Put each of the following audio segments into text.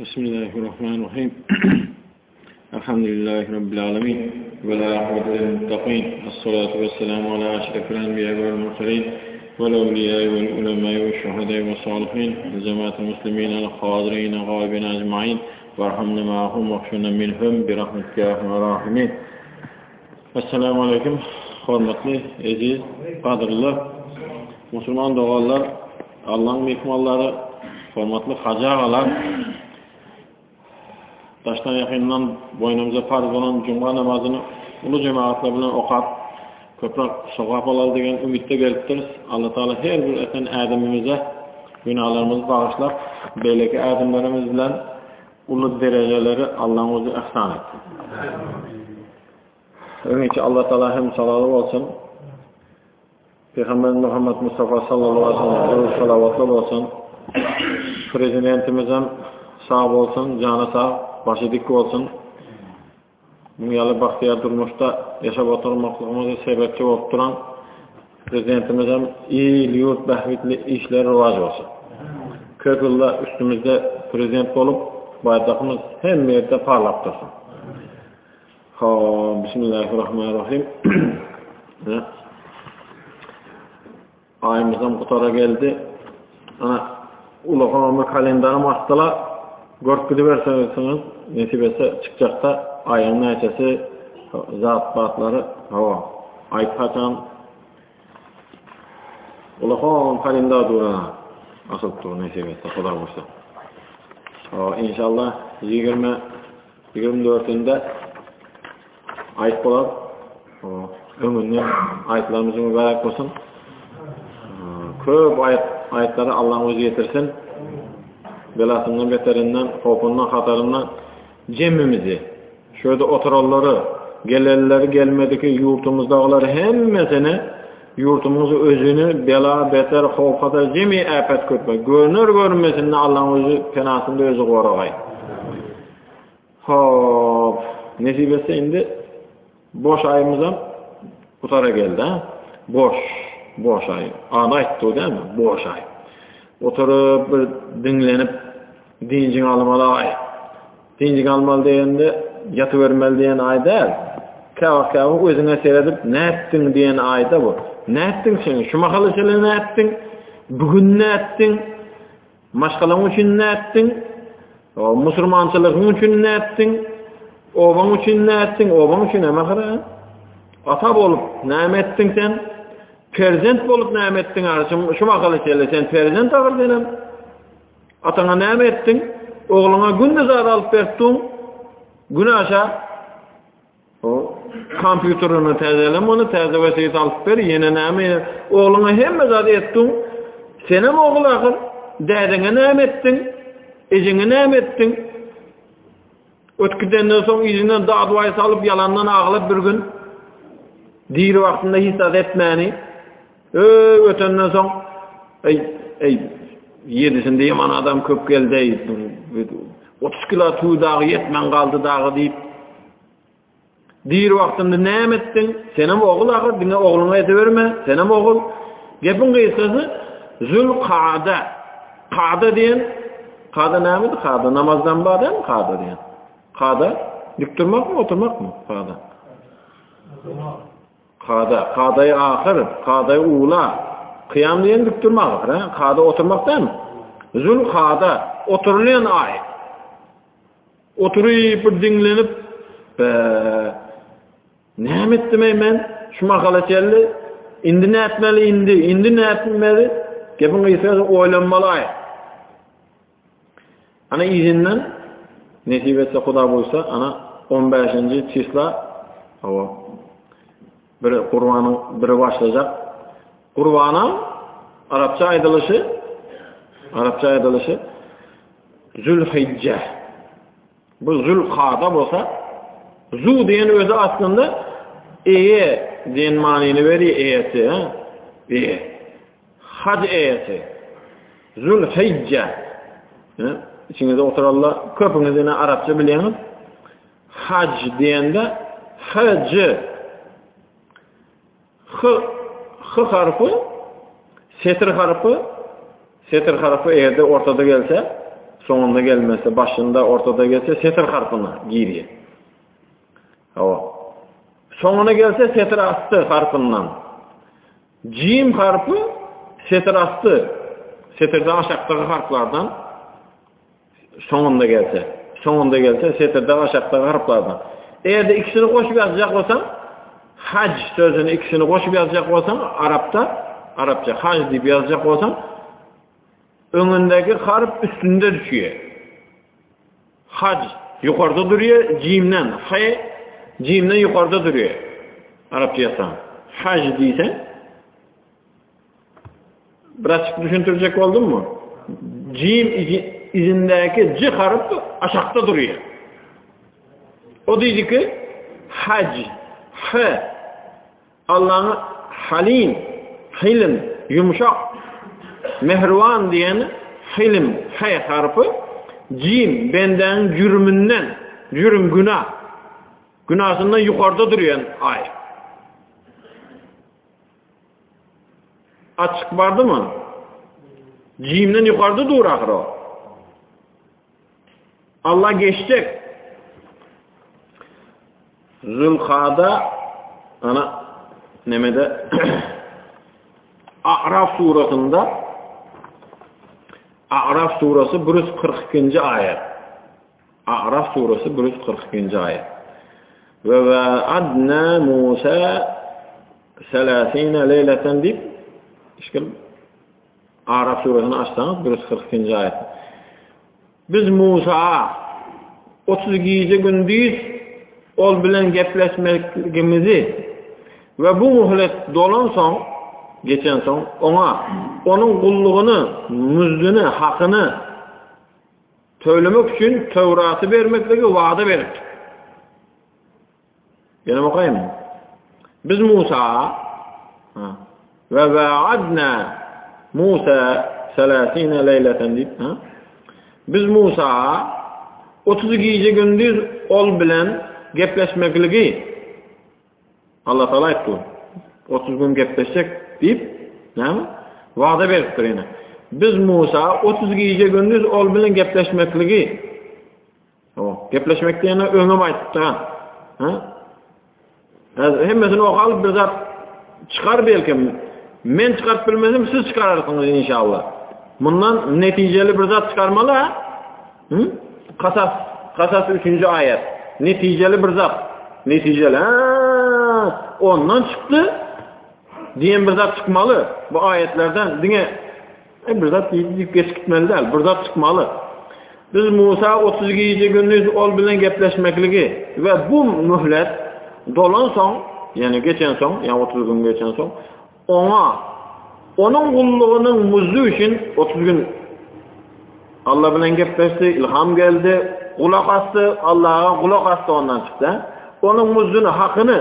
Bismillahirrahmanirrahim. Elhamdülillahi Rabbil alemin. Vel âkıbetu lil muttaqin. Esselatu vesselamu ala eşrefil enbiya vel murselin. Vel evliyâi vel ulemâi ve şuhedâi ve salihin. Ve cemaatil muslimin el hâzirîne gâibine ecmaîn. Verhamne ma'hum ve hşurne minhum bi rahmetike ya erhamer rahimin. Esselamu aleýkum, hormatly, eziz, gadyrly musulman doganlar, Allaň myhmanlary, hormatly hajy agalar! Daşdan ýakyndan boýnumyza parz bolan juma namazyny uly jemagatlar bilen okap, köpräk sogap alaly diýen umytda gelipdiris. Allatagala her bir eten ädimimize günalarymyzy bagyşlap, beýleki ädimlerimiz bilen uly derejeleri Allaň özi yhsan etsin. Öňinçä Allah Taala hem salawy bolsun. Pygamberimiz Muhammed Mustafa sallallahu aleyhi ve sellem duruz salawatly bolsun. Prezidentimizem sag bolsun, jany sag, başy dik bolsun. Muň ýaly bagtyýar durmuşda ýaşap oturmaklygymyza sebäpçi bolup duran Prezidentimizem il-ýurt bähbitli işleri rowaç bolsun. Köp ýylda üstümizde prezident bolup, baýdakymyz hemme ýerde parlap dursun. Hop, Bismillahirrahmanirrahim. Aýymyzam gutara geldi. Ana, ulagamy kalendarym asdyla. Görüp gidiberseňiz, nesip etse çykjakda aýyň näçesi zat batlary, hawa, aýt haçan Ulagam kalendar durana asylyp dur nesip etse, Huda buýursa. Hawa, inşallah 20 24-ünde aýt bolar. Öňünden aýtlarymyz mübärek bolsun. Köp aýt aýtlary Allaň özi ýetirsin. Belasyndan, beterinden, howpundan, hataryndan jemimizi, şu ýerde oturanlary, gelenleri, gelmediki ýurtumyzdagylary hemmesini ýurtumyzy özüni bela, beter, howp, hatar jemi äpet köpek görner görünmesinde Allaň özi penasynda özi goragaý. Hop, nesip etse indi boş aýymyzam gutara geldi, ha? Boş, boş aý. Ady aýtdy dälmi? Boş aý. Oturyp bir diňlenip dynjyňy almaly aý. Dynjyňy almaly diýende ýatybermeli diýen aý däl. Käwagt käwagt özüňe seredip nätdiň diýen aýda bu. Nätdiň sen? Şu mahala çenli nätdiň? Bu gün nätdiň? Maşgalaň üçin nätdiň? Musulmançylygyň üçin nätdiň? Obaň üçin nätdiň? Obaň üçin näme ahyry? Ata bolup näme etdiň sen? Perzent bolup näme etdiň ahyry? Şu mahala çenli sen perzent ahyry senem. Ataňa näme etdiň? Ogluňa günde zat alyp beripdiň. Gün aşa O kompýuterini täzele muny täze wesýet alyp ber ýene näme ogluňa hemme zat etdiň senem ogul ahyr dädeňe näme etdiň ejeňe näme etdiň ötüp gidenden soň yzyndan dadwaý salyp ýalandan aglap bir gün diri wagtynda hiç zat etmäni öý ötenden soň eý eý ýedisinde ýaman adam köp geldi eý 30 kilo tüwi dagy ýetmän galdy dagy diýip Diri wagtynda näme etdiň? Senem ogul ahyr, diňe ogluňa ediberme, senem ogul. Gepiň gysgasy, Zül-Kada. Kada diýen, kada nämedi? Kada namazdan bar dälmi kada diýen? Kada dik durmakmy, oturmakmy? Kada. Kada, kadaýy ahyr, kadaýy ula. Kyýam diýen dik durmak ahyr, ha? Kada oturmak dälmi? Zül-Kada, oturylýan aý. Oturyp bir diňlenip, Bä, näme etdim-eý men? Şu mahala çenli? Indi nätmeli indi? Indi nätmeli? Gepiň gysgasy oýlanmaly-aý. Ana yzyndan nesip etse Huda buýursa, ana on bäşinji çisla hawa bir gurbanyň biri başlajak. Gurbanam arapça aýdylyşy arapça aýdylyşy Zülhijje. Bu Zülkada bolsa, zu diýen özi aslynda eýe diýen manyny berýär, eýesi, ha? Eýe. Haj eýesi. Zülhijje. Içiňizde oturanlar köpüňiz ine arapça bilýäňiz. Haj diýende hj H, H harpy setir harpy, setir harpy eger-de ortada gelse, Soňunda gelmese, başynda, ortada gelse setir harpyna girýär. Hawa. Soňuna gelse setir asty harpyndan. Jim harpy setir asty, setirden aşakdaky harplardan soňunda gelse, soňunda gelse setirden aşakdaky harplardan. Eger-de ikisini goşup ýazjak bolsaň, haj sözüni ikisini goşup ýazjak bolsaň, arapda, arapça haj diýip ýazjak bolsaň, öňündäki harp üstünde düşýär. Haj ýokarda durýar, jimden, h jimden ýokarda durýar. Arapça ýazsaň, haj diýseň, birazçyk düşündirjek boldummy? Jim izindäki j harp aşakda durýar. O diýdi ki, haj, h Allanyň Halim, Hilm, ýumşak, mähriban diýen Hilm, H harpy, Jim, bendäniň jürüminden, jürüm günä, günasyndan ýokarda durýan aý. Açyk bardymy? Jimden ýokarda dur ahyr o. Alla geçjek. Zülkada ana nemede A'raf surasynda A'raf surasy 142-nji aýat. A'raf surasy 142-nji aýat. Ve vaadna Musa selasine leyleten diýip işgil Araf suresyny açsaňyz, 142-nji aýat. Biz Musa 30 gije-gündiz ol bilen gepleşmekligimizi we bu muhlet dolansoň, geçensoň, oňa onuň gullugyny, müzdüni, hakyny tölemek üçin Töwraty bermekligi wada beripdik. Ýene okaýynmy? Biz Musa we wa'adna Musa selasine leýleten diýip, ha? Biz Musa 30 gije gündiz ol bilen gepleşmekligi Allah Taala aýtdy. 30 gün gepleşjek diýip, näme? Wada beripdir ýene. Biz Musa 30 gije gündiz ol bilen gepleşmekligi Hawa, gepleşmek diýende öňem aýdypdyr ha. Ha? Hemmesini okalyp bir zat çykar belkim. Men çykaryp bilmesem siz çykararsyňyz inşallah. Mundan netijeli bir zat çykarmaly ha. Hı? Kasas, Kasas 3-nji aýat. Netijeli bir zat. Netijeli. Ha, ondan çykdy diýen bir zat çykmaly. Bu aýatlardan diňe E, bir zat diýip diýip geçip gitmeli däl, bir zat çykmaly. Biz Musa 30 gije-gündiz ol bilen gepleşmekligi we bu möhlet dolansoň, ýagny geçensoň, ýagny 30 gün geçensoň, oňa onuň gullugynyň muzdy üçin 30 gün Allah bilen gepleşdi, ilham geldi, gulak asdy, Allaha gulak asdy ondan çykdy. Onuň muzduny, hakyny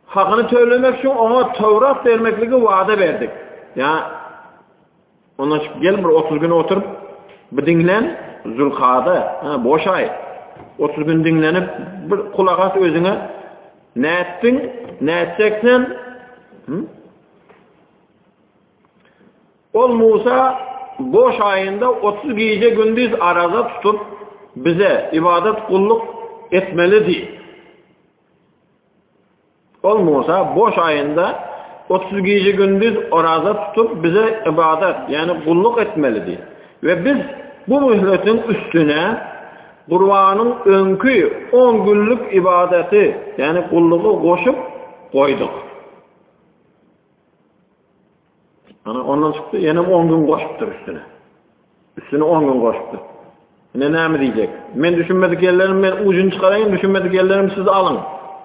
Hakyny tölemek üçin oňa Töwrat bermekligi wada berdik. Ýa ondan çykyp gel bir 30 gün oturyp bir diňlen Zülkada, ha, boş aý. 30 gün diňlenip bir kulak as özüňe. Nätdiň? Nätjeksen? Hı? Ol Musa boş aýynda 30 gije gündiz araza tutup bize ibadat gulluk etmelidi. Ol Musa boş aýynda 30 gije-gündiz oraza tutup bize ybadat, ýagny gulluk etmelidi we biz bu möhletiň üstüne Gurbanyň öňki on günlük ybadaty, ýagny gullugy goşup goýduk. Ana ondan çykdy, ýene 10 gün goşupdyr üstüne. Üstüne 10 gün goşupdyr. Ine näme diýjek? Men düşünmedik ýerlerim men ujuny çykaraýyn, düşünmedik ýerlerim siz alyň.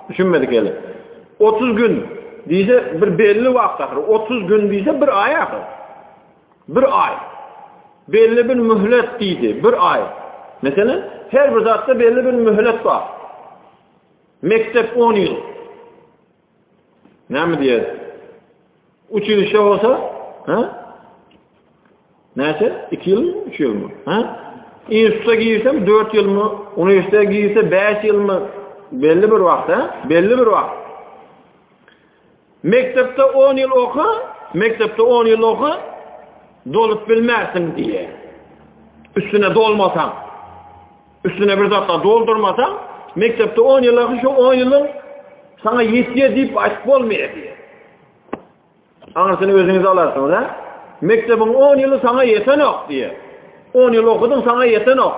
Düşünmedik ýerler. 30 gün diýse bir belli wagt ahyr. 30 gün diýse bir aý ahyr. Bir aý. Belli bir mühlet diýdi, bir aý. Meselem, her bir zatda belli bir mühlet bar. Mekdep 10 ýyl. Näme diýer? Uçilişe bolsa, ha? Näçe? 2 ýylmy, 3 ýylmy? Ha? Instituta girsem 4 ýylmy, uniwersitete girse 5 ýylmy? Belli bir wagt, ha? Belli bir wagt. Mekdepde 10 ýyl oka, mekdepde 10 ýyl oka, dolup bilmersiň diýer. Üstüne dolmasaň, üstüne bir zatlar doldurmasaň, mekdepde on ýyl oky, şu on ýylyň saňa ýetýär diýip aýdyp bolmaýar diýýär. Aňyrsyny özüňiz alarsyňyz, hä? Mekdebiň on ýyly saňa ýetenok diýýär. On ýyl okudyň, saňa ýetenok.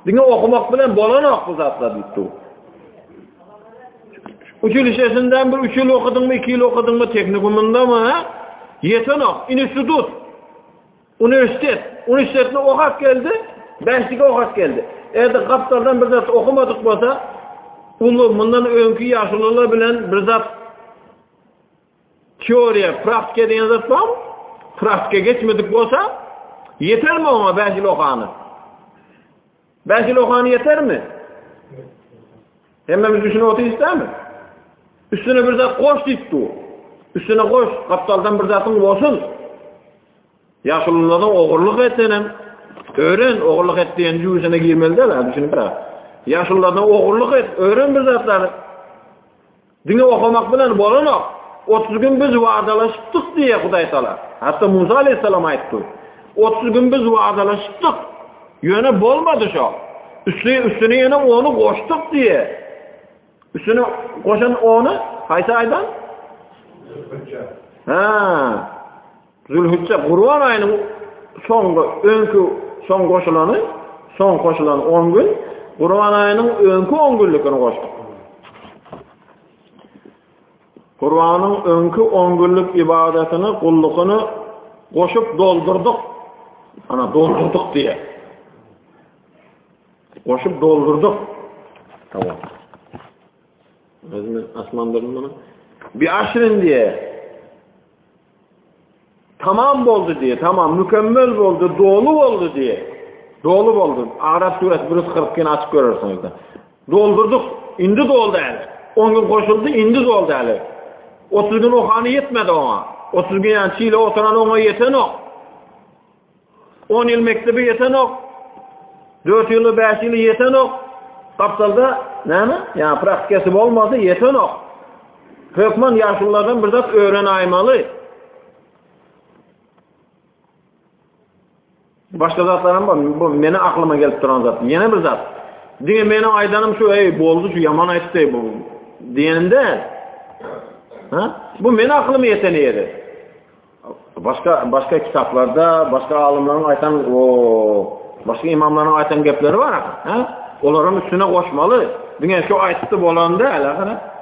Diňe okamak bilen bolanok bu zatlar diýip dur. Uçilişesinden bir üç ýyl okudyňmy, iki ýyl okudyňmy, tehnikumyndamy, hä? Ýetenok. Institut. Uniwersitet. Uniwersitetini okap geldi, bäşligi okap geldi. Eger-de gapdaldan bir zat okamadyk bolsa, uly, mundan öňki ýaşulular bilen bir zat teoriýa, praktika diýen zat barmy? Praktika geçmedik bolsa, ýetermi oňa bäş ýyl okany? Bäş ýyl okany ýetermi? Hemmemiz düşünip otyrys dämi? Üstüne bir zat goş diýip dur. Üstüne goş, gapdaldan bir zatyň bolsun. Ýaşululardan ogurlyk etsenem, öwren, ogurlyk et diýen jübüsine girmeli däl, ha, düşünip bir. Ýaşululardan ogurlyk et, öwren bir zatlary. Diňe okamak bilen bolanok. 30 gün biz wadalaşypdyk diýýär Hudaý Taala. Hatda Musa aleyhissalam aýtdy. 30 gün biz wadalaşypdyk. Ýöne bolmady şo. Üsti üstüne ýene ony goşduk diýýär. Üstüne goşan ony haýsy aýdan? Zülhijje. Ha. Zülhijje Gurban aýynyň soňky öňki soň goşulany, soň goşulan 10 gün Gurban aýynyň öňki 10 günlükini goşduk. Gurbanyň öňki 10 günlük ibadatyny, gullugyny goşup doldurdyk. Ana doldurdyk diýe. Goşup doldurdyk. Tamam. Özümi asmandyrdım muny. Bi aşryn diýe. Tamam boldy diýe, tamam, mükemmel boldy, doly boldy diýe. Doly boldy. Arap suresi 142-ni açyp görersiňiz. Doldurdyk, indi doldy äli. 10 gün goşuldy, indi doldy äli. 30 gün okany ýetmedi oňa. 30 gün ýany çile oturan oňa ýetenok. 10 ýyl mekdebe ýetenok. 4 ýyly, 5 ýyly ýetenok. Gapdalda näme? Ýa praktikasy bolmasa ýetenok. Hökman ýaşululardan bir zat öwrenäýmaly. Başga zatlaram bar. Bu meni aklyma gelip duran zat. Ýene bir zat. Diňe meniň aýdanym şu, eý, boldy şu ýaman aýtdy bu diýenim däl. Ha? Bu meni aklyma ýeten ýeri. Başga başga kitaplarda, başga alymlaryň aýtan, o başga imamlaryň aýtan gepleri bar, ha? Olaryň üstüne goşmaly. Diňe şu aýtdy bolan däl, ha?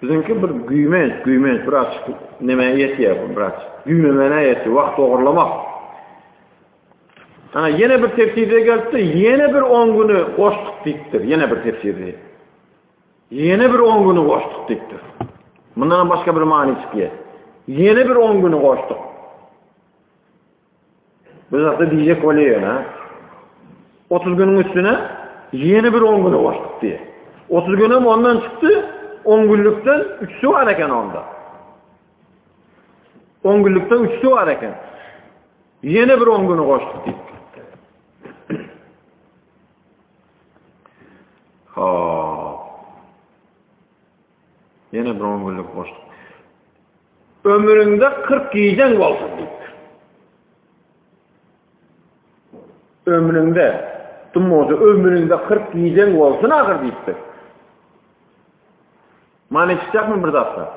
Bizimki bir güýmenç, güýmenç biraz neme ýetýär bu biraz. Güýmemene ýetýär, wagt ogurlamak. Ha, ýene bir tefsirde gelipdir, ýene bir 10 güni goşduk diýipdir, ýene bir tefsirde. Ýene bir on güni goşduk diýipdir. Mundan başga bir many çykýar. Ýene bir on güni goşduk. Bu zatda diýjek bolýar ýöne. 30 günüň üstüne ýene bir on güni goşduk diýýär. 30 günem ondan çykdy, 10 günlükden üçüsi bar eken onda. 10 günlükden üçüsi bar eken. Ýene bir on güni goşduk diýipdir. Hop. Ýene bir on günlük boşluk. Ömrüňde 40 gijäň bolsun diýipdir. Ömrüňde, dym bolsa ömrüňde 40 gijäň bolsun ahyr diýipdir. Many çykjakmy bir zatda?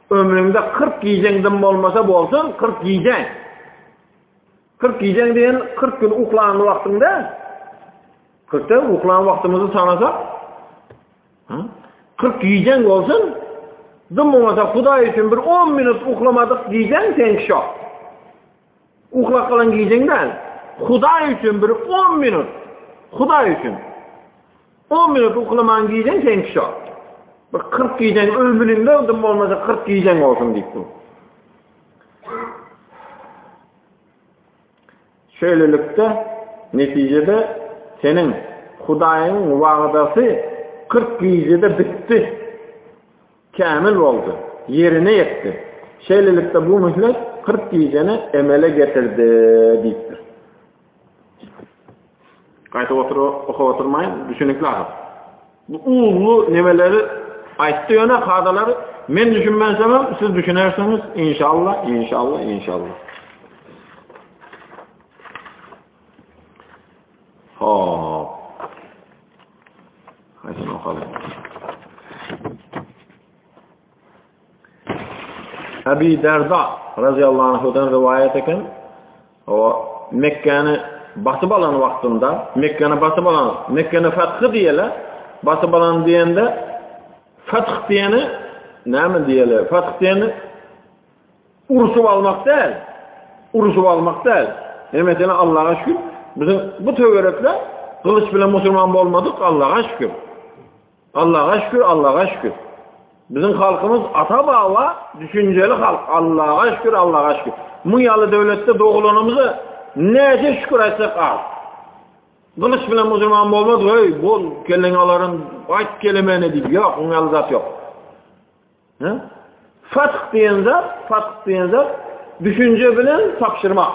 Ömrüňde 40 gijäň dym bolmasa bolsun, 40 gijäň. 40 gijäň diýen 40 gün uklan wagtyň däl. Kyrkda uklan wagtymyzy sanasak, ha? 40 gijäň bolsun, dym bolmasa Hudaý üçin bir 10 minut uklamadyk gijäň seňki şo. Uklap galan gijäň däl. Hudaý üçin bir 10 minut. Hudaý üçin. 10 minut uklaman gijäň seňki şo. Bir 40 gijäň ömrüňde dym bolmasa 40 gijäň bolsun diýip dur. Şeýlelikde, netijede seniň Hudaýyň wagdasy 40 gijede bitdi, kämil boldy, ýerine ýetdi. Şeýlelikde, bu möhlet 40 gijäni emele getirdi diýipdir. Gaýta oturyp okap oturmaýyn, düşünikli ahyr. Bu uly nemeleri aýtdy ýöne kadalary men düşünmänsemem siz düşünersiňiz inşallah, inşallah, inşallah. Hop. Haýsyny okaly? Abi Derda radiyallahu anhudan riwayat eken. O Mekkäni basyp alan wagtynda, Mekkäni basyp alan, Mekkäni fathy diýeli, basyp alan diýende fath diýeni näme diýeli? Fath diýeni urşup almak däl. Urşup almak däl. Ýa meselem Allaha şükür, biziň bu töwerekde gylyç bilen musulman bolmadyk, Allaha şükür. Allaha şükür, Allaha şükür. Biziň halkymyz ata-baba düşünjeli halk. Allaha şükür, Allaha şükür. Muň ýaly döwletde dogulanymyza näçe şükür aýtsak az. Gylyç bilen musulman bolmadyk, öý, bol, kelleňi alaryn, aýt kelemeni diýip, ýok, muň ýaly zat ýok. Hä? Fath diýen zat, fath diýen zat düşünje bilen tabşyrmak.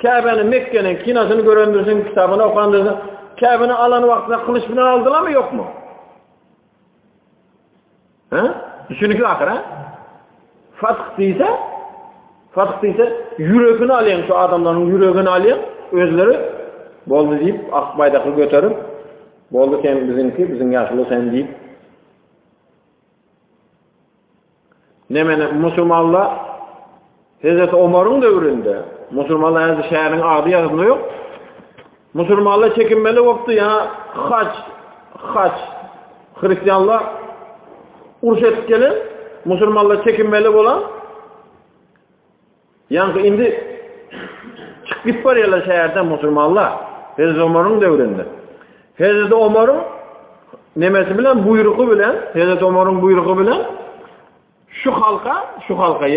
Käbäni Mekgeniň kinosyny görendirsiň, kitabyny okandyrsyň. Käbäni alan wagtynda gylyç bilen aldylarmy, ýokmy? Hä? Düşünikli ahyr, ha? Fath diýse, fath diýse ýüregini alýan şu adamlaryň ýüregini alýan özleri boldy diýip ak baýdakly göterip boldy sen biziňki, biziň ýaşuly sen diýip Nemeni musulmanlar Hezreti Omaryň döwründe musulmanlar häzir şäheriň ady ýazynda ýok. Musulmanlar çekinmeli bolupdy, ýa haç, haç. Hristianlar uruş edip gelen, musulmanlar çekinmeli bolan. Ýaňky indi çykyp gidip barýarlar şäherden musulmanlar. Hezreti Omaryň döwründe. Hezreti Omaryň nemesi bilen, buýrugy bilen, Hezreti Omaryň buýrugy bilen şu halka, şu halka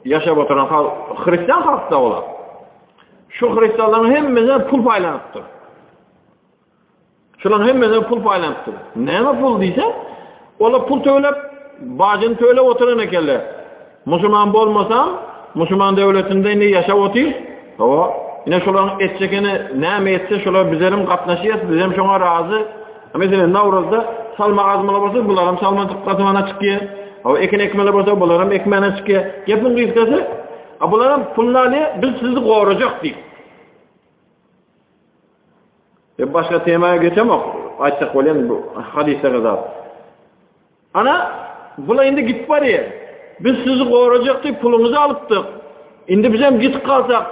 ýaşap oturan halk, hristian halkda olar. Şu hristianlaryň hemmesine pul paýlanypdyr. Şularyň hemmesine pul paýlanypdyr. Näme pul diýse, olar pul töläp, bajyny töläp oturan ekenler. Musulman bolmasam, musulman döwletinde indi ýaşap otyrys. Hawa, ine şolaryň etjekini näme etse, şolar bizlerem gatnaşýas, bizem şoňa razy. Meselem, Nawruzda salma gazmaly bolsa, bularam salma gazmana çykýar. Hawa, ekin ekmeli bolsa, bularam ekmäne çykýar. Gepiň gysgasy, bularam puluny alýar, biz sizi gorajak diýip. E başga temaya geçemok. Aýtjak bolýan bu hadysdaky zat. Ana, bular indi gidip barýar. Biz sizi gorajak diýip puluňyzy alypdyk. Indi biz hem gidip galsak,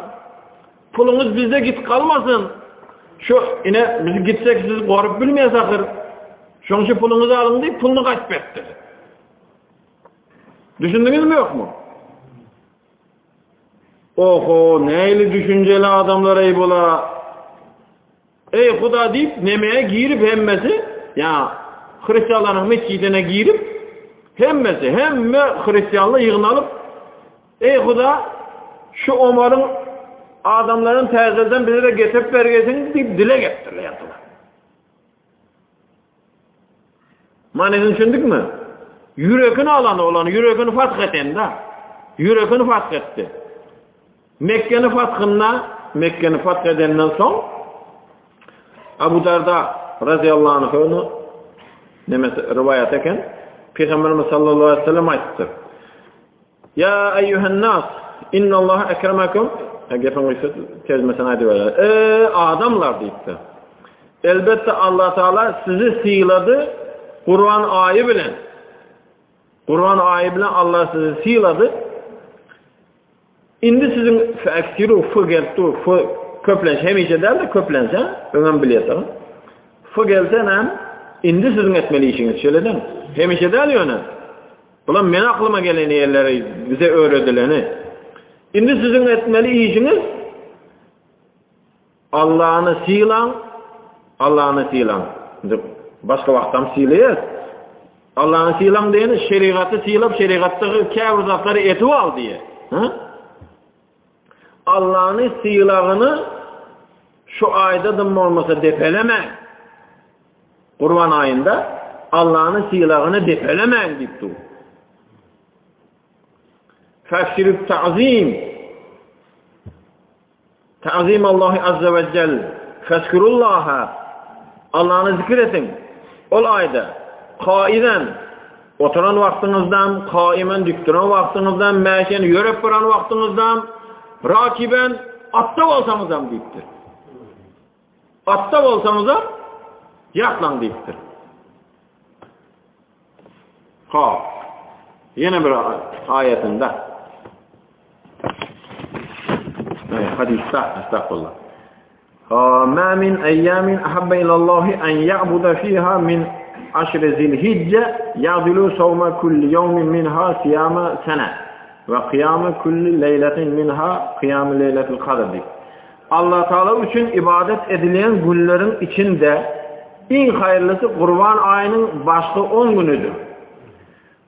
puluňyz bizde gidip galmasyn. Şu ine biz gitsek sizi gorup bilmeýäs ahyr. Şoň üçin puluňyzy alyň diýip puluny gaýtyp beripdir. Düşündiňizmi ýokmy? Oho, nähili düşünjeli adamlar eý bula. Eý Huda diýip nemeye girip hemmesi, ýa hristianlaryň mesjidine girip hemmesi, hemme hristianlar ýygnalyp, Eý Huda, şu Omaryň adamlaryny täzeden bize-de getirip bergesin diýip dileg etdiler ýatylar. Manysyny düşündikmi? Ýürekini alan oglan, ýürekini fath etende, ýürekini fath etdi. Mekgeni fathynda, Mekgeni fath edenden soň Abu Darda radiyallahu anhu nemesi riwayat eken, Peygamberimiz sallallahu aleyhi ve sellem aýtdy. Ýa eýýuhen nas, innallaha ekremakum, gepiň gysgasy terjimesini aýdyberýär. Eý adamlar diýipdir. Elbetde Allah Taala sizi sylady Gurban aýy bilen. Gurban aýy bilen Allah sizi sylady. Indi siziň feksiru f gelip dur, f köplenç hemişe däl-de köplenç, öňem bilýärsiň. F gelse näme? Indi siziň etmeli işiňiz şeýleden. Hemişe däl ýöne. Bulam men aklyma gelen ýerleri bize öwredileni. Indi siziň etmeli işiňiz Allany sylaň, Allany sylaň. Indi başga wagtam sylaýas. Allany sylaň diýeni şerigaty sylap, şerigatdaky käbir zatlary etip al diýe. Ha? Allany sylagyny şu aýda dym bolmasa depelemäň. Gurban aýynda Allanyň sylagyny depelemäň diýip dur. Fäkşirü't ta'zim. Ta'zim Allahi azza we cel. Fezkurullaha. Allany zikir ediň. Ol aýda kaiden oturan wagtyňyzdan, kaimen dik duran wagtyňyzdan, mäşen ýörep baran wagtyňyzdan, rakiben atda bolsaňyzam diýipdir. Atda bolsaňyzam ýatlaň diýipdir. Hop. Ýene bir aýatynda hadysda, estagfurullah. Ma min ayyamin ahabba ila Allahi an ya'buda fiha min aşri zilhijje ya'dilu sawma kulli yawmin minha siyama sana we qiyama kulli leyletin minha qiyam leyletil kadr diýip. Allah Taala üçin ibadet edilýän günleriň içinde iň haýyrlysy Gurban aýynyň başky 10 günüdir.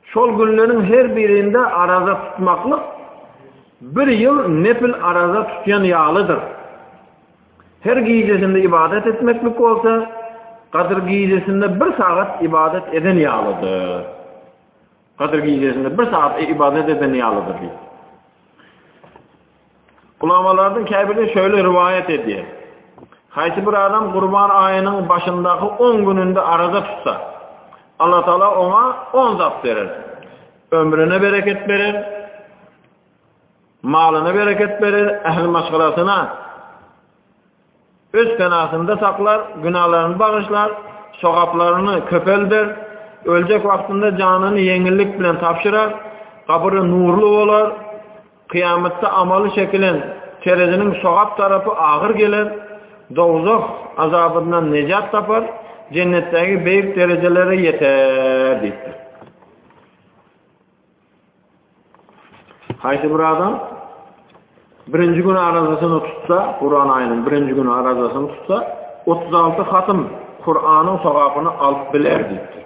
Şol günleriň her birinde araza tutmaklyk bir ýyl nepil araza tutýan ýalydyr. Her gijesinde ybadat etmeklik bolsa, Gadyr gijesinde bir sagat ybadat eden ýalydyr. Gadyr gijesinde bir sagat ybadat eden ýalydyr diýip. Ulamalardan käbiri şöyle riwaýat edýär. Haýsy bir adam Gurban aýynyň başyndaky on gününde araza tutsa, Allah Taala oňa on zat berer. Ömrüne bereket berer, malyna bereket berer, ähli maşgalasyna Öz penasynda saklar, günalaryny bagyşlar, sogaplaryny köpelder, öljek wagtynda janyny ýeňillik bilen tabşyrar, gabyry nurly bolar, kyýamatda amaly çekilen tereziniň sogap tarapy agyr geler, dowzah azabyndan nejat tapar, jennetdäki beýik derejelere ýeter diýipdir. Haýsy bir adam birinji gün arazasyny tutsa, Kuran aýynyň birinji güni arazasyny tutsa, 36 hatym Kuranyň sogapyny alyp biler diýipdir.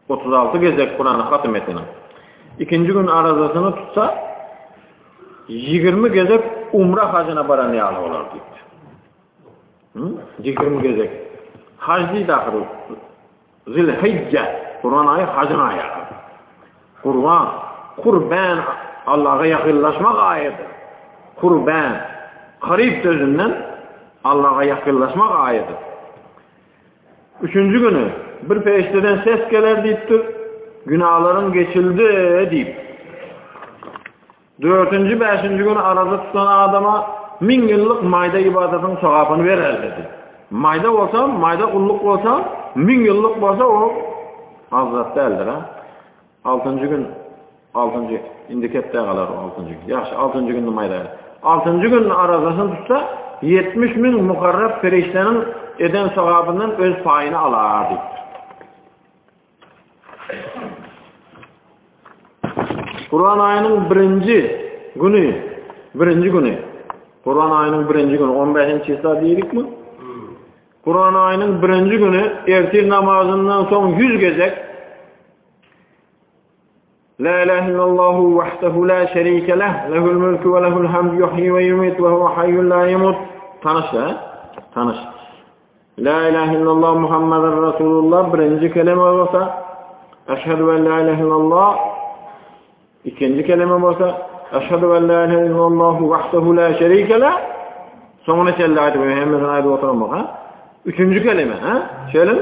36 gezek Kurany hatym eteniň. Ikinji gün arazasyny tutsa, 20 gezek umra hajyna baran ýaly bolar diýipdir. 20 gezek. Haj diýdi ahyry. Zilhijje, Gurban aýy hajyň aýy ahyry. Gurban, kurbän Allaha ýakynlaşmak aýydyr. Kurbän, karyp sözünden Allaha ýakynlaşmak aýydyr. Üçünji güni bir perişdeden ses geler diýipdir, günalaryň geçildi diýip. Dördünji, bäşinji güni araza tutan adama müň ýyllyk maýda ybadatyň sogapyny bererler diýdi. Maýda bolsa, maýda gulluk bolsa, müň ýyllyk bolsa o az zat däldir, ha. Altynjy gün, altynjy, indi ketde galar o altynjy gün. Ýagşy, altynjy günde maýda. Altynjy gün arazasyny tutsa, 70 müň mukarrab perişdäniň eden sogabyndan öz paýyny alar diýipdir. Gurban aýynyň birinji güni, birinji güni, Gurban aýynyň birinji güni, 15-nji çisla diýdikmi? Gurban aýynyň birinji güni ertir namazyndan soň 100 gezek La ilahe illallahu wahdahu la şerike leh, lehul mulku we lehul hamd yuhyi we yumit we huwa hayyun la yamut. Tanyş, ha? Tanyş. La ilahe illallah Muhammeden Resulullah birinji kelime bolsa, Eşhedü en la ilahe illallah ikinji kelime bolsa, Eşhedü en la ilahe illallah wahdahu la şerike leh soňuna çenli aýdyp, hemmesini aýdyp oturamok, ha? Üçünji kelime, ha? Şeýle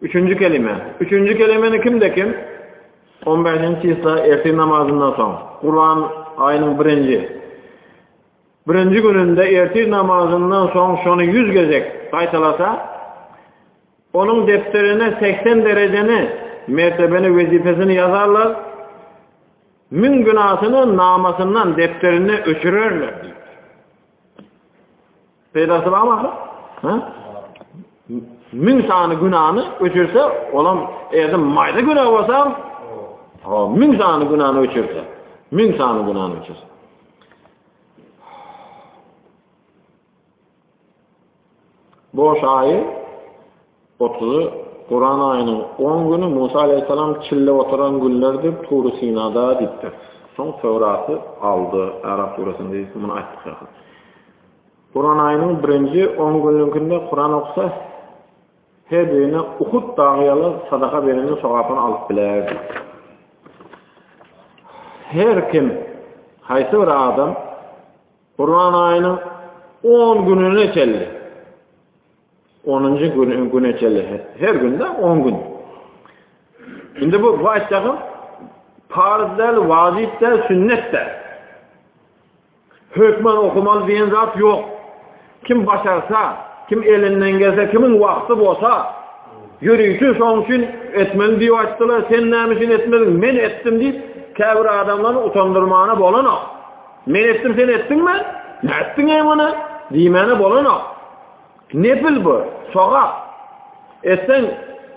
Üçünji kelime. Üçünji kelimeni kimde kim 15-nji çisla ertir namazyndan soň, Gurban aýynyň birinji Birinji gününde ertir namazyndan soň şony ýüz gezek gaýtalasa, onuň depderine 80 derejeni, mertebeni, wezipesini ýazarlar, müň günasyny namasyndan, depderinden öçürerler diýipdir. Peýdasy barmy ahyr? Ha? Müň sany günany öçürse, olam eger maýda günä bolsa, ha, müň sany günany öçürse, müň sany günany öçürse. Boş aýy 30-y Kuran aýynyň 10 güni Musa aleyhisselam çille oturan günlerdir Tury Sinada diýipdir. Soň Töwraty aldy. Arap suresinde diýip muny aýtdyk. Kuran aýynyň birinji 10 günlükinde Kuran oksa her birine Uhud dagy ýaly sadaka bereniň sogapyny alyp biler diýipdir. Her kim haýsy bir adam Gurban aýynyň 10 gününe çenli 10-njy gün güne çenli her günde 10 gün. Indi bu bu aýtjagym parz däl, wajyp däl, sünnet däl. Hökman okamaly diýen zat ýok. Kim başarsa. Kim elinden gelse, kimiň wagty bolsa, ýörite şoň üçin etmeli diýip aýtdylar, sen näme üçin etmediň, men etdim diýip, käbir adamlary utandyrmana bolanok. Men etdim, sen etdiňmi? Nätdiň-eý muny? diýmäne bolanok. Nepil bu, sogap. Etseň,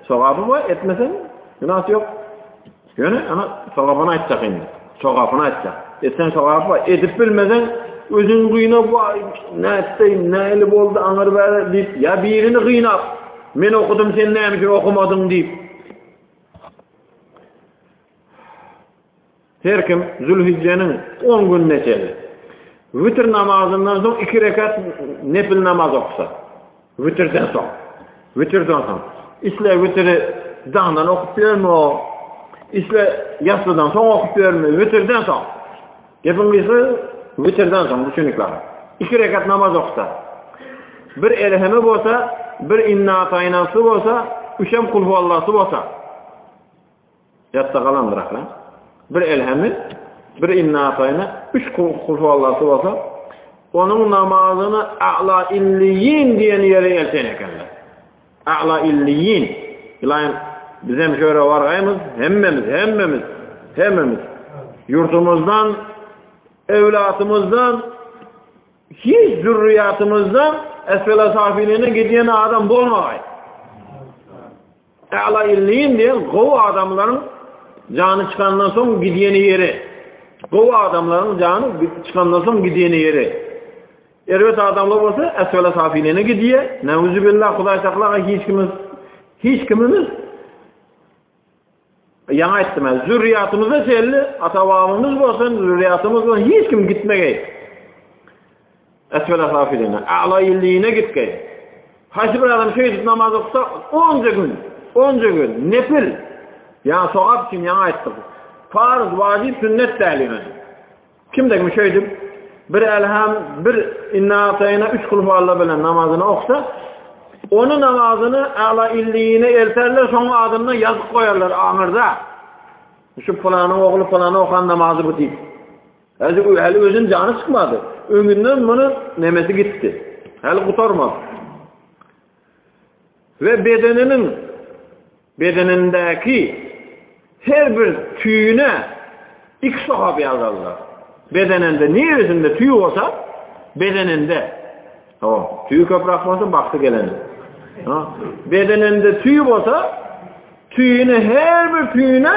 sogaby bar, etmeseň, günasy ýok. Ýöne, ana, sogapyny aýtjak indi. Sogapyny aýtjak. Etseň sogaby bar, edip bilmeseň, özüňi gynap, waý, nätdeýin, nähili boldy, aňyr-bäri diýip, ýa birini gynap, men okudym, sen näme üçin okamadyň diýip. Her kim Zülhijjeniň on gününe çenli witr namazyndan soň iki rekat nepil namaz oksa, witrden soň, witrden soň, isle witri daňdan okup ýörme o, isle ýassydan soň okup ýörme, witrden soň. Gepiň gysgasy, witrden soň, düşünikli. Iki rekat namaz oksa, bir elhemi bolsa, bir inna ataýnasy bolsa, üçem kulhuallasy bolsa, Ýatda galandyr ahyry. Bir Elhemi, bir Inna ataýna, üç Kulhuallasy bolsa, onuň namazyny A'la illiýin diýen ýere elten ekenler. A'la illiýin. Ylaýym, bizem şu ýere bargaýmyz, hemmemiz, hemmemiz, hemmemiz. Ýurtumyzdan, ewlatymyzdan, Hiç zürriýatymyzdan esfele safiline gidýän adam bolmagaý. A'la illiýin diýen gowy adamlaryň jany çykandan soň gidýeni ýeri. Gowy adamlaryň jany çykandan soň gidýeni ýeri. Erbet adamlar bolsa esfele safiline gidýär. Neuzubillah Hudaý saklaga hiç kimimiz hiç kimimiz Ýaňy aýtdym, zürriýatymyzda şeýle ata-babamyz bolsun, zürriýatymyz bolsun, hiç kim gitmegeý. Esfele safiline, a'la illiýine gitgeý. Haýsy bir adam şeýdip namaz oksa, onca gün, onca gün nepil, ýa sogap üçin ýaňy aýtdyk. Farz, wajyp, sünnet däl ýöne. Kimde-kim şeýdip, bir Elham, bir Inna Ataýna, üç Kulhualla bilen namazyny oksa, ony namazyny A'la Illiýine elterler, şoň adyndan ýazyp goýarlar aňyrda. Şu pylanyň ogly pylany okan namazy bu diýip. Häli häli özüniň jany çykmady. Öňünden muny nemesi gitdi. Häli gutarmady. We bedeniniň bedenindäki her bir tüýüne iki sogap ýazarlar. Bedeninde niresinde tüý bolsa, bedeninde. Hawa, tüýi köpräk bolsa bagty geleni. Ha, bedeninde tüý bolsa, tüýüne her bir tüýüne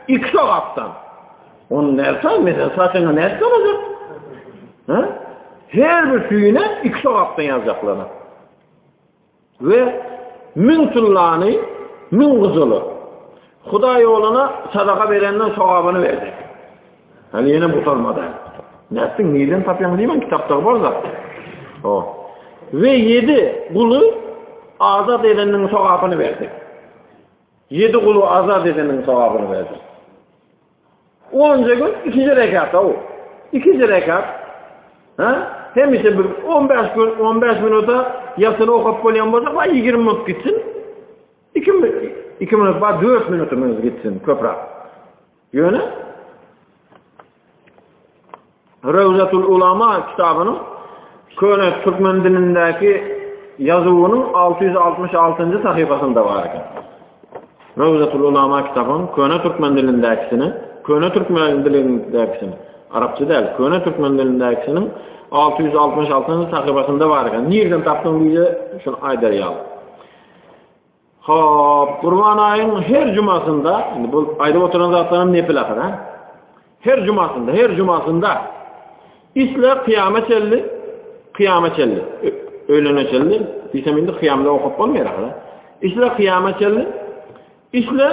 iki sogapdan. Ony nätse, mesela saçyňa nätse olacak? Ha? Her bir tüýüne iki sogapdan ýazjaklar. We müň tyllany, müň gyzyly Hudaý ýoluna sadaka berenden sogabyny berjek. Hali ýene gutarmady. Nätdiň, nirden tapýaň diýmän, kitapda bar zat. O. We ýedi guly azat edeniň sogabyny berjek. Ýedi guly azat edeniň sogabyny berjek. Onunca gün ikinji rekat o. Ikinji rekat. Ha? Hemişe bir 15 gün, 15 minuta ýasyny okap bolýan bolsa, baý 20 minut gitsin. 2 2 minut bar 4 minutymyz gitsin köpräk. Ýöne Rewzatul Ulama kitabynyň köne türkmen dilindäki ýazuwynyň 666-njy sahypasynda bar eken. Rewzatul Ulama kitabynyň köne türkmen dilindäkisini, köne türkmen dilindäkisini, arapça däl, köne türkmen dilindäkisiniň 666-njy sahypasynda bar eken. Nirden tapdyň diýse, şuny aýdar ýaly. Hop, Gurban aýyň her jumasynda, indi bu aýdyp oturan zatlarym nepil ahyr, ha? Her jumasynda, her jumasynda isle kyýama çenli, kyýama çenli, öýlene çenli, diýsem indi kyýamda okap bolmaýar ahyr. Isle kyýama çenli, isle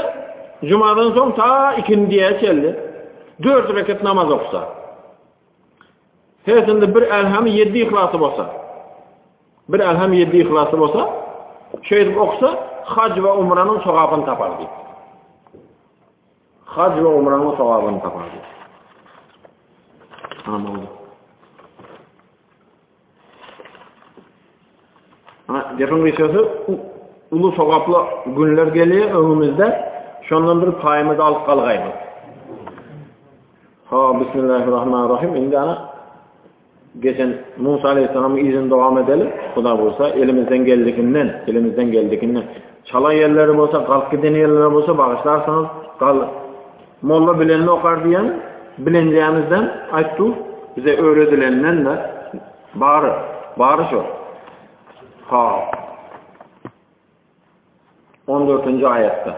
jumadan soň ta ikindiýe çenli dört reket namaz oksa. Hersinde bir Elhamy ýedi yhlasy bolsa, bir Elham ýedi yhlasy bolsa, şeýdip oksa, haj we umranyň sogabyny tapar diýip. Haj we umranyň sogabyny tapar diýip. Tamam oldu. Ha, gepiň gysgasy, uly sogaply günler gelýär öňümizde. Şondan bir paýymyzy alyp galgaýmyz. Ha, bismillahirrahmanirrahim. Indi ana. Geçen Musa aleýhissalamyň yzyny dowam edeli, Huda buýursa, elimizden geldiginden, elimizden geldiginden. Çala ýerleri bolsa, galyp giden ýerleri bolsa bagyşlarsyňyz, gal Molla bilenini okar diýen bilenjämizden aýtdy, bize öwredilenden-de bary, bary şo. Ha. On dördünji aýatda.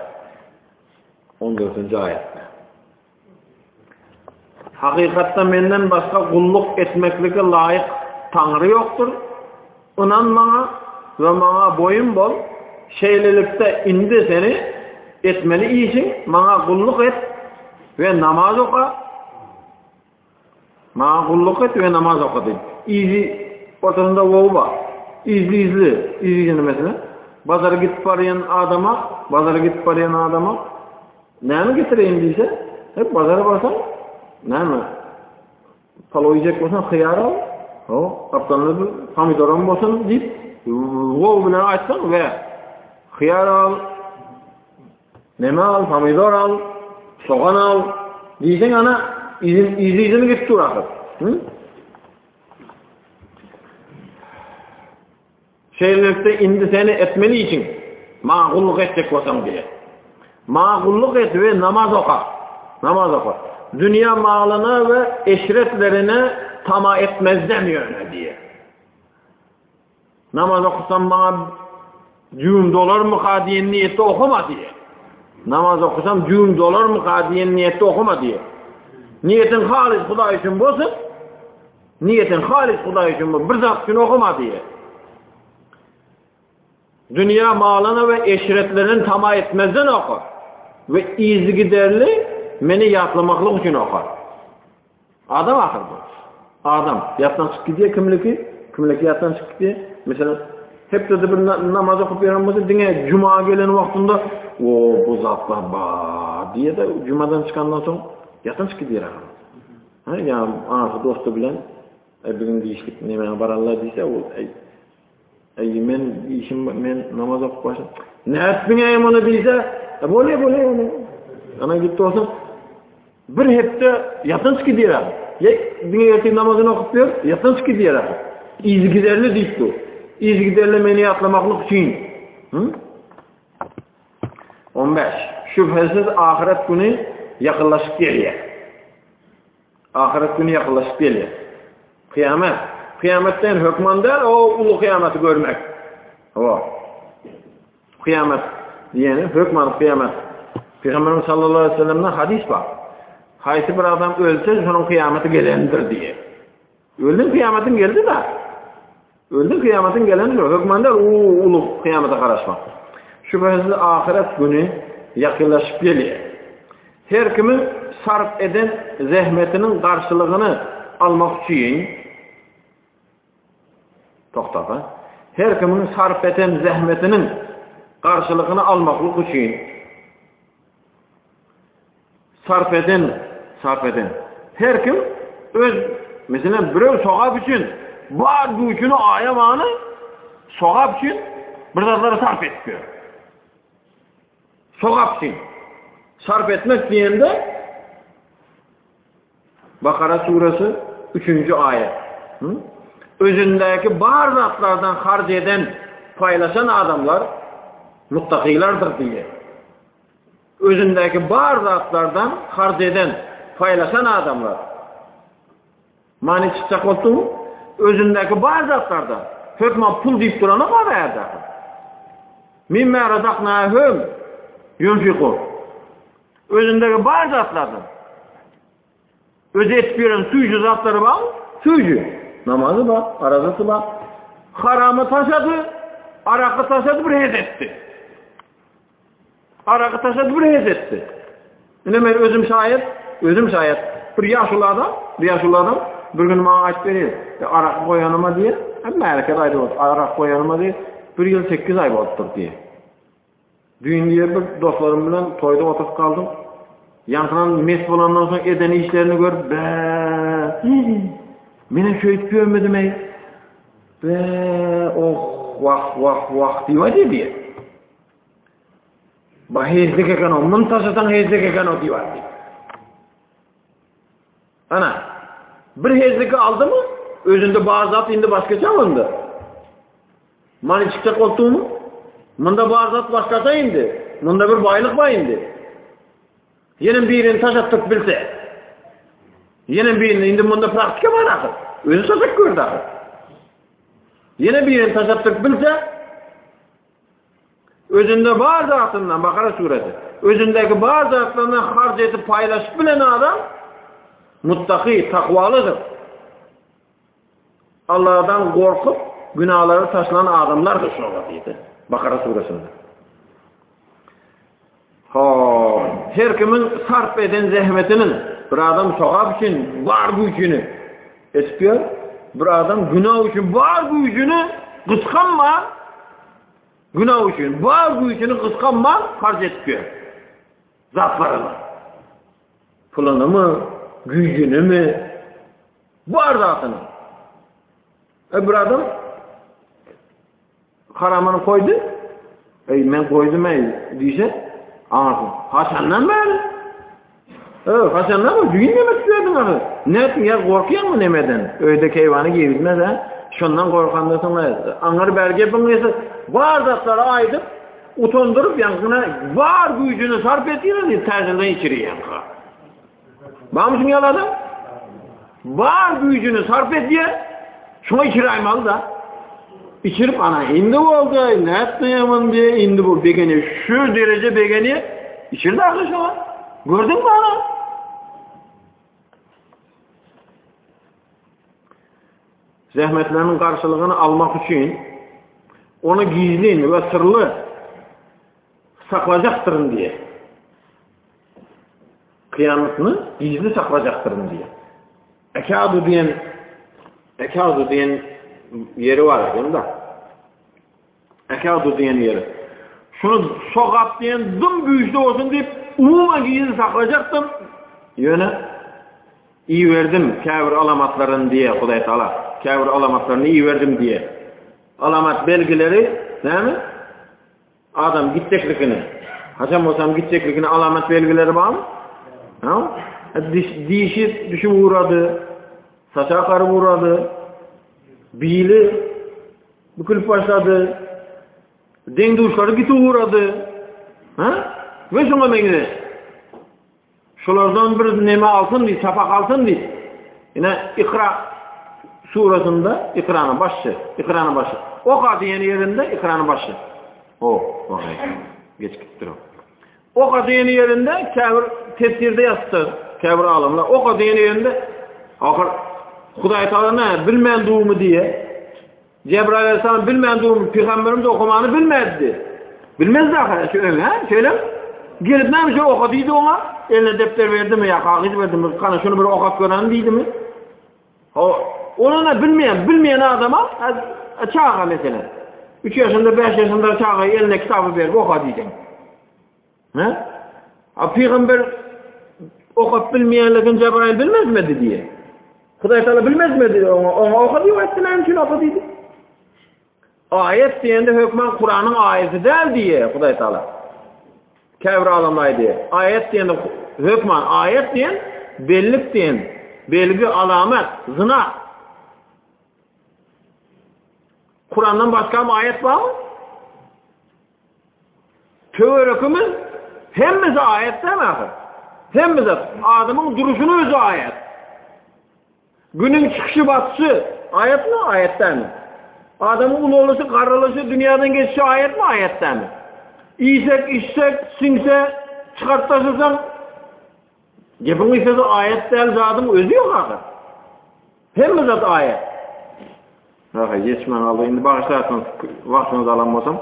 On dördünji aýatda. Hakykatda menden başga gulluk etmeklige laýyk Taňry ýokdur. Ynan maňa we maňa boýun bol. Şeýlelikde indi seni etmeli işiň maňa gulluk et we namaz oka. Maňa gulluk et we namaz oka diýdi. Yzy ortasynda wow bar. Yzly-yzly, yzy-yzyna meselem, bazara gidip barýan adama, bazara gidip barýan adama näme getireýin diýse, hep bazara barsaň, näme palaw iýjek bolsaň hyýar al, ho, gapdalynda bir pomidoram bolsun diýip, wow bilen aýtsaň we hyýar al, Neme al, pomidor al, sogan al diýseň ana yzy yzyny gidip dur ahyr. Hı? Şeýlelikde indi seni etmeli işiň maňa gulluk etjek bolsaň diýe. Maňa gulluk et we namaz oka. Namaz oka. Dünýä malyna we eşretlerine tama etmezden ýöne diýe. Namaz okasam maňa jübüm dolarmyka diýen niýetde okama diýýär. Namaz okasam jübüm dolarmyka diýen niýetde okama diýýär. Niýetiň halys Hudaý üçin bolsun. Niýetiň halys Hudaý üçin bolsun. Bir zat üçin okama diýýär. Dünýä malyna we eşretlerine tama etmezden oka we yzygiderli meni ýatlamaklyk üçin oka. Adam ahyr bu. Adam. Ýatdan çykyp gidýär kimliki, kimliki ýatdan çykyp gidýär. Meselem, hepdede bir namaz okup ýören bolsa, diňe juma gelen wagtynda, o bu zatlar bar diýýär-de, jumadan çykandan soň ýatdan çykyp gidýär ahyr. Ha, ýa anasy dosty bilen, biziň diýişlik nämäge bararlar diýse, ol Eý, men işim, men namaz okup başladym. Nätdiň-eý muny diýse, e, bolýa, bolýa, bolýa. Ana gitdi olsa, bir hepde ýatdan çykyp gidýär. Ýa diňe ertir namazyny okup ýör, ýatdan çykyp gidýär. Yzygiderli diýip dur. Yzygiderli meni ýatlamaklyk üçin. Hı? 15. Şübhesiz ahyret güni ýakynlaşyp gelýär. Ahyret güni ýakynlaşyp gelýär. Kyýamet. Kyýametden hökman däl o uly kyýamaty görmek. Hawa. Kyýamet diýeni hökman kyýamet. Pygamberimiz sallallahu aleyhi ve sellemden hadys bar. Haýsy bir adam ölse şonuň kyýamaty gelendir diýe. Öldüň kyýamatyň geldi da. Öldüň kyýamatyň gelendir. Hökman däl u uly kyýamata garaşmak. Şübhesiz ahyret güni ýakynlaşyp gelýär. Her kimiň sarp eden zähmetiniň garşylygyny almak üçin Togtap-a. Her kimiň sarp eden zähmetiniň garşylygyny almaklyk üçin Sarp eden, sarp eden. Her kim öz, meselem, birew sogap üçin bar güýjüni aýamany sogap üçin bir zatlary sarp edip ýör. Sogap üçin. Sarp etmek diýende Bakara suresi 3-nji aýat. Özündäki bar zatlardan harç eden, paýlaşan adamlar muttakylardyr diýýär. Özündäki bar zatlardan harç eden, paýlaşan adamlar. Many çykjak bolupdymy? Özündäki bar zatlardan. Hökman pul diýip duranok a bärde. Mimma razaknahum yunfikun. Özündäki bar zatlardan. Özi etip ýören süýji zatlary barmy? Süýji. Namazy bar, arazasy bar. Haramy taşlady, araky taşlady bir hez etdi. Araky taşlady bir hez etdi. Ine men özüm şaýat, özüm şaýat. Bir ýaşuly adam, bir ýaşuly adam bir gün maňa aýdyp berýär. E, araky goýanyma diýýär, hem märeke aýdyp otyr, arak goýanyma diýýär, bir ýyl 8 aý bolupdyr diýýär. Düýn diýýär bir dostlarym bilen toýda oturyp galdym. Ýaňkydan mes bolandan soň eden işlerini görüp, bä, menem şeýdip ýörmedim-eý. Bä, oh, wah, wah, wah diýip aýdýar diýýär. Ba hezlik eken o, muny taşlasaň hezlik eken o diýip aýtdy. Ana, bir hezliki aldymy? Özünde bar zat indi başgaça onda. Many çykjak bolupdygymy? Munda bar zat başgaça indi. Munda bir baýlyk bar indi. Ýenem birini taş atdyryp bilse. Ýenem birini, indi munda praktika bar ahyr. Özi taş atyp gördi ahyr. Ýene birini taş atdyryp bilse, özünde bar zatyndan, Bakara suresi, özündäki bar zatlaryndan harç edip paýlaşyp bilen adam muttaki, takwalydyr. Allahdan gorkup günalary taşlan adamlardyr şolar diýdi. Bakara suresinde. Hop, her kimiň sarp eden zähmetiniň bir adam sogap üçin bar güýjüni etip ýör, bir adam günah üçin bar güýjüni gysganman, günah üçin bar güýjüni gysganman harç edip ýör. Zatlaryny. Pulunymy, güýjünimi, bar zadyny. E bir adam Haramyny koýdy. Eý, men goýdum-eý diýse, aňyrsyn. Haçandan bäri? Öý, haçandan bäri? Düýn näme etýärdiň ahy? Nätdiň, ýa gorkýaňmy nemeden? Öýde keýwany girizmez-ä. Şondan gorkanda soň aňyr bäri gepiň gysy bar zatlary aýdyp, utandyryp, ýaňkyna bar güýjüni sarp etýär, täzeden içirýär. Barmy şuň ýaly adam? Bar güýjüni sarp edýär, şoňa içiräýmeli-da. Içirip ana indi boldy, nätmeýämin diýe, indi bu begenýär, şu dereje begenýär. Içirdi ahyry şoňa. Gördüňmi ana? Zähmetleriniň garşylygyny almak üçin ony gizlin we syrly saklajakdyryn diýe. Kyýamatny gizli saklajakdyryn diýýär. Ekadu diýen Ekadu diýen ýeri bar eken-de. Ekadu diýen ýeri. Şuny sogap diýen dym güýçli bolsun diýip, umuman gizli saklajakdym. Ýöne iberdim käbir alamatlaryny diýýär Hudaý Taala. Käbir alamatlaryny iberdim diýýär. Alamat belgileri näme? Adam gitjekligini, haçan bolsam gitjekligini alamat belgileri barmy? Ha? Diş, dişi düşüp ugrady, saçy akaryp ugrady, bili bükülip başlady, deň-duşlary gitip ugrady. Ha? We şoňa meňzeş. Şulardan bir neme alsyn diýip, sapak alsyn diýip. Ine, Ikra surasynda Ikranyň başy, Ikranyň başy. Oka diýen ýerinde Ikranyň başy. O, wagay. Geç gitdir o. Oka diýen ýerinde käbir tefsirde ýazypdyr, käbir alymlar. Oka diýen ýerinde ahyr Hudaý Taala näme bilmän durumy diýe. Jebraýyl aleyhisselam bilmän durmy, pygamberimiz okamany bilmezdi. Bilmezdi ahyr, şu öň, hä? Şeýle? Gelip näme şu oka diýdi oňa? Eline depder berdimi ýa kagyz berdimi? Gana şuny bir okap göräýin diýdimi? O, ony bilmeýän, bilmeýän adama çaga meselem. 3 ýaşynda, 5 ýaşynda çaga eline kitaby berip oka diýseň. Hä? A pygamber okap bilmeýänligini Jebraýyl bilmezmedi diýe. Hudaý Taala bilmezmedi oňa, oňa oka diýip aýtdy, näme üçin oka diýdi? Aýat diýende hökman Kuranyň aýaty däl diýe Hudaý Taala. Käbir alymlar aýdýar. Aýat diýende hökman aýat diýen bellik diýen, belgi, alamat, znak. Kurandan başga aýat barmy? Töwerekimiz hemmesi aýat däl ahyr. Hemme zat. Adamyň duruşyny özi aýat. Günüň çykyşy batyşy aýatmy, aýat dälmi? Adamyň ulalyşy, garralyşy, dünýäden geçişi aýatmy, aýat dälmi? Iýsek, içsek, siňse, çykaryp taşlasaň, gepiň gysgasy aýat däl zadyň özi ýok ahyr. Hemme zat aýat. Aha, ýetişmän galdy. Indi bagyşlarsyňyz, wagtyňyzy alan bolsam.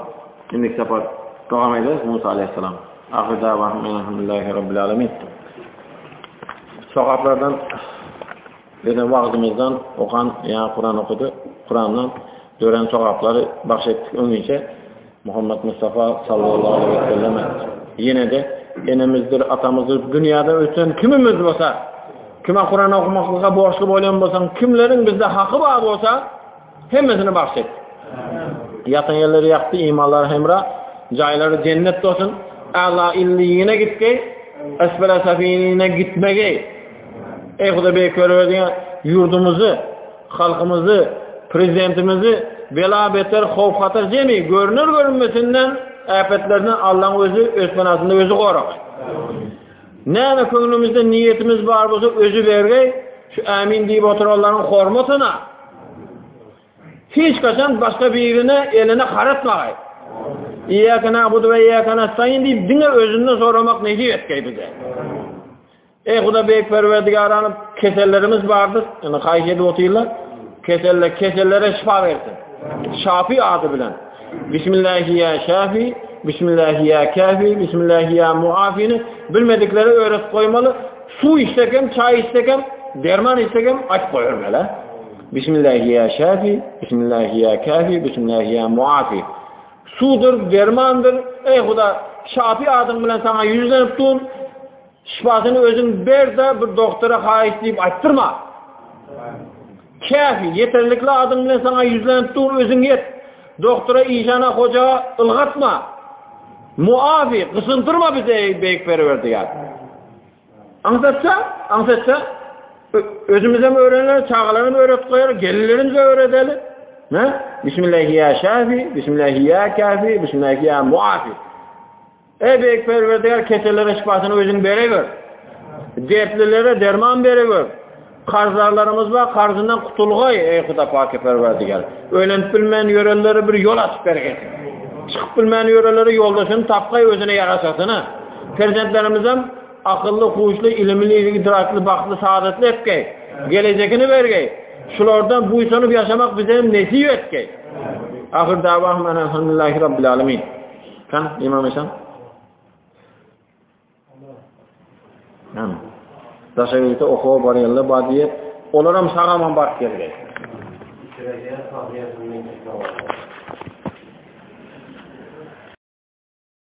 Indiki sapar dowam ederis Musa aleyhisselam. Ahyr dawahum elhamdülillahi rabbil alamin. Sogaplardan eden wagtymyzdan okan ýa Kuran okudy, Kurandan dörän sogaplary bagş etdik öňinçe Muhammed Mustafa sallallahu aleyhi ve selleme ýene-de enemizdir, atamyzdyr, dünýäde öten kimimiz bolsa, kime Kuran okumaklyga borçly bolýan bolsaň, kimleriň bizde haky bar bolsa, hemmesini bagş et. Ýatan ýerleri ýakdy, imanlary hemra, jaýlary jennet bolsun, a'la illiýine gitgeý, esfele safiline gitmegeý. Eý Hudaý beýik özüňe ýurdumyzy. Halkymyzy, Prezidentimizi bela-beter, howp-hatar jemi görner-görünmesinden, äpetlerden Allaň özi öz penasynda özi goragay. Näme köňlümizde niýetimiz bar bolsa özi bergeý, şu ämin diýip oturanlaryň hormatyna. Hiç haçan başga birine elini garatmagaý. Iýýäke na'budu we iýýäke nestaýin diýip diňe özünden soramak nesip etgeý bize. Eý Huda Beýik Perwerdigara kesellerimiz bardyr. Ýöne haýyş edip otyrlar. Keselle kesellere şypa bersin. Şafi ady bilen. Bismillahi ýa Şafi, Bismillahi ýa Käfi, Bismillahi ýa Muafini bilmediklere öwretip goýmaly. Suw içsek hem, çaý içsek hem, derman içsek hem aýtyp goýbermeli. Bismillahi ýa Şafi, Bismillahi ýa Käfi, Bismillahi ýa Muafi. Suwdur, dermandyr. Eý Huda, Şafi adyň bilen saňa ýüzlenip dur. Şypasyny özüň ber-de bir doktora haýyş diýip aýtdyrma. Käfi, ýeterlikli adyň bilen saňa ýüzlenip dur, özüň ýet. Doktora, işana, hoja ylgatma. Muafi, gysyntyrma bizi eý Beýik Perwerdigär. Aňsatça, aňsatça özümizem öwreneli, çagalarymyz öwretip goýaly, gelinlerimize öwredeli. Ne? Bismillahi ýa Şafi, Bismillahi ýa Käfi, Bismillahi ýa Muafi. Eý Beýik Perwerdigär kesellere şypasyny özüň berewer. Dertlilere derman berewer. Karzdarlarymyz bar, karzyndan gutulgaý, eý Huda Paki Perwerdigär. Öýlenip bilmän ýörenlere bir ýol açyp bergeý. Çykyp bilmän ýörenlere ýoldaşyny tapgaý özüne ýaraşasyny. Perzentlerimizem akylly, huşly, ilimli, idrakly, bagtly, saadatly etgeý. Gelejekini bergeý. Şulardan buýsanyp ýaşamak bize hem nesip etgeý. Ahyr dawahum enelhamdülillahi rabbil alemin. Kan, İmam Eşan. Näme? Daşary ýurtda okuwa barýanlar bar diýip, olaram sag-aman baryp geldi. Bitireceğiz, sağlayasın,